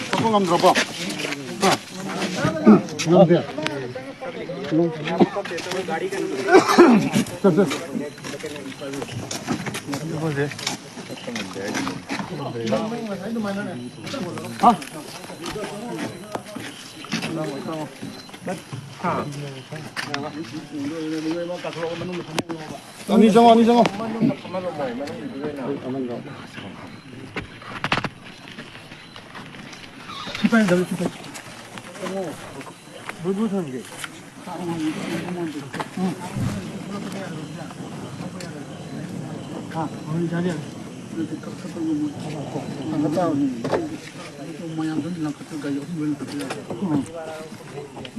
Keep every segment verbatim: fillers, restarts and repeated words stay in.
ꯊꯣꯛꯄ ꯉꯝꯗ꯭ꯔꯕꯣ? ꯍꯥ? ꯉꯝꯗꯦ꯫ ꯆꯠ, ꯆꯠ꯫ ꯍꯥ? ꯑꯅꯤ ꯆꯪꯉꯣ, ꯑꯅꯤ ꯆꯪꯉꯣ꯫ ꯁꯤ ꯄꯥꯏꯗꯕ, ꯁꯤ ꯄꯥꯏ꯫ ꯕꯨ, ꯕꯨ ꯊꯝꯒꯦ꯫ ꯎꯝ꯫ ꯍꯥ, ꯍꯣꯏ, ꯌꯥꯅꯤ, ꯌꯥꯅꯤ꯫ ꯃꯌꯥꯝꯗꯨ ꯂꯪꯈꯠꯇ ꯒꯥꯔꯤ ꯑꯍꯨꯝ ꯂꯣꯏ ꯂꯪꯈꯠꯄ ꯌꯥꯔꯦ꯫ ꯎꯝ꯫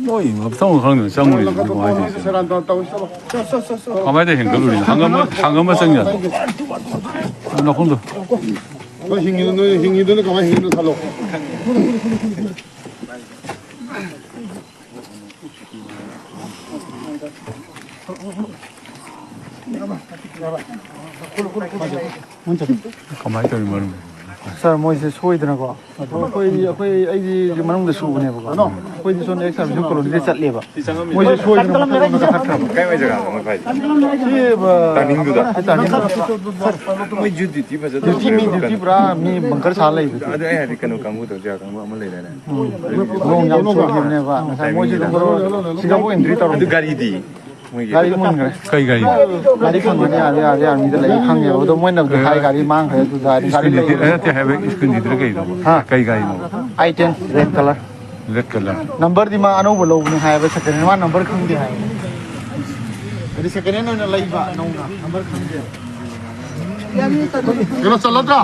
ꯅꯣꯏ ꯃꯐꯝ ꯈꯪꯗꯅ ꯆꯪꯉꯨꯔꯤꯗꯨꯕꯨ ꯀꯃꯥꯏꯅ ꯇꯧꯔꯤꯅꯣ? ꯁꯦꯔꯥꯟ ꯇꯨꯔꯥꯟ ꯇꯧꯏ, ꯆꯠꯂꯣ꯫ ꯀꯃꯥꯏꯅ ꯍꯦꯟꯒꯠꯂꯨꯔꯤꯅꯣ? ꯍꯪꯒꯥꯝ, ꯍꯪꯒꯥꯝ ꯃꯆꯪ ꯌꯥꯗꯦ꯫ ꯅꯈꯣꯡꯗꯣ꯫ ꯅꯣꯏ ꯍꯤꯡꯉꯤꯗꯨ, ꯅꯣꯏ ꯍꯤꯡꯉꯤꯗꯨꯅ ꯀꯃꯥꯏꯅ ꯍꯤꯡꯉꯤꯅꯣ ꯈꯜꯂꯣ꯫ ꯀꯃꯥꯏꯅ ꯇꯧꯔꯤ ꯃꯔꯝ? ꯁꯥꯔ, ꯃꯣꯏꯁꯦ ꯁꯣꯏꯗꯅꯀꯣ, ꯑꯩꯈꯣꯏ, ꯑꯩꯈꯣꯏ, ꯑꯩꯗꯤ ꯃꯅꯨꯡꯗ ꯁꯨꯕꯅꯦꯕꯀꯣ, ꯑꯩꯈꯣꯏꯗꯤ ꯁꯣꯝꯗ ꯑꯦꯛꯁ ꯁꯥꯔꯚꯤꯁ ꯀꯣꯂꯣꯅꯤꯗ ꯆꯠꯂꯦꯕ, ꯃꯣꯏꯁꯦ ꯁꯣꯏꯗꯅ ꯃꯊꯛꯂꯣꯝꯗ ꯀꯥꯈꯠꯈ꯭ꯔꯕ꯫ ꯀꯥꯏ ꯋꯥꯏ ꯖꯒꯥꯗꯅꯣ ꯃꯣꯏ ꯐꯥꯏꯁꯦ? ꯁꯤ, ꯑ, ꯇꯥꯅꯤꯡꯗꯨꯗ? ꯁꯤ ꯇꯥꯅꯤꯡꯗꯨꯗ꯫ ꯃꯣꯏ ꯖꯨ ꯗ꯭ꯌꯨꯇꯤ ꯐꯖꯅ ꯗ꯭ꯌꯨꯇꯤ, ꯃꯤ ꯇꯧꯕꯤꯔꯕ ꯗ꯭ꯌꯨꯇꯤ ꯀꯩꯅꯣ? ꯄꯨꯔꯥ ꯃꯤ ꯕꯪꯀꯔ ꯁꯥ ꯂꯩꯕꯗꯣ꯫ ꯑꯗꯨ ꯑꯩ ꯍꯥꯏꯗꯤ ꯀꯩꯅꯣ ꯀꯥꯡꯕꯨꯗꯣ, ꯖꯤꯌꯥ ꯀꯥꯡꯕꯨ ꯑꯃ ꯂꯩꯗꯥꯏꯅꯦ? ꯎꯝ꯫ ꯅꯣꯡ ꯌꯥꯝ ꯆꯨꯈꯤꯕꯅꯦꯕ꯫ ꯉꯁꯥꯏ ꯃꯣꯏꯁꯦ ꯑꯗꯨꯝ ꯁꯤꯡꯒꯥꯄꯨꯔ ꯑꯦꯟꯇ꯭ꯔꯤ ꯇꯧꯔꯝꯃꯦ꯫ ꯑꯗꯨ ꯒꯥꯔꯤꯗꯤ? ꯃꯣꯏꯒꯤ ꯒꯥꯔꯤ ꯃꯨꯟꯈ꯭ꯔꯦ꯫ ꯀꯩ ꯒꯥꯔꯤꯅꯣ? ꯒꯥꯔꯤ ꯐꯪꯒꯅꯤ, ꯑꯥꯔ ꯑꯥꯔ ꯑꯥꯔꯃꯤꯗ ꯂꯩ ꯈꯪꯉꯦꯕ꯫ ꯑꯗꯣ ꯃꯣꯏꯅꯕꯨꯗꯤ ꯍꯥꯏ ꯒꯥꯔꯤ ꯃꯥꯡꯈ꯭ꯔꯦ ꯑꯗꯨꯗ ꯍꯥꯏꯗꯤ ꯒꯥꯔꯤ ꯁ꯭ꯀꯨꯜ ꯗ꯭ꯌꯨꯇꯤ, ꯂꯩꯔꯣꯏ꯫ ꯅꯠꯇꯦ ꯍꯥꯏꯕ, ꯁ꯭ꯀꯨꯜ ꯗ꯭ꯌꯨꯇꯤꯗ ꯀꯩꯅꯣ? ꯍꯥ? ꯀꯩ ꯒꯥꯔꯤꯅꯣ? I ten red colour. Red colour. ꯅꯝꯕꯔꯗꯤ ꯃꯥ ꯑꯅꯧꯕ ꯂꯧꯕꯅꯤ ꯍꯥꯏꯕ, ꯁꯦꯀꯦꯟ ꯍꯦꯟ꯫ ꯃꯥ ꯅꯝꯕꯔ ꯈꯪꯗꯦ ꯍꯥꯏꯕ꯫ ꯍꯥꯏꯗꯤ ꯁꯦꯀꯦꯟ ꯍꯦꯟ ꯑꯣꯏꯅ ꯂꯩꯕ ꯅꯧꯅ, ꯅꯝꯕꯔ ꯈꯪꯗꯦ꯫ ꯀꯩꯅꯣ ꯆꯠꯂꯗ꯭ꯔꯥ?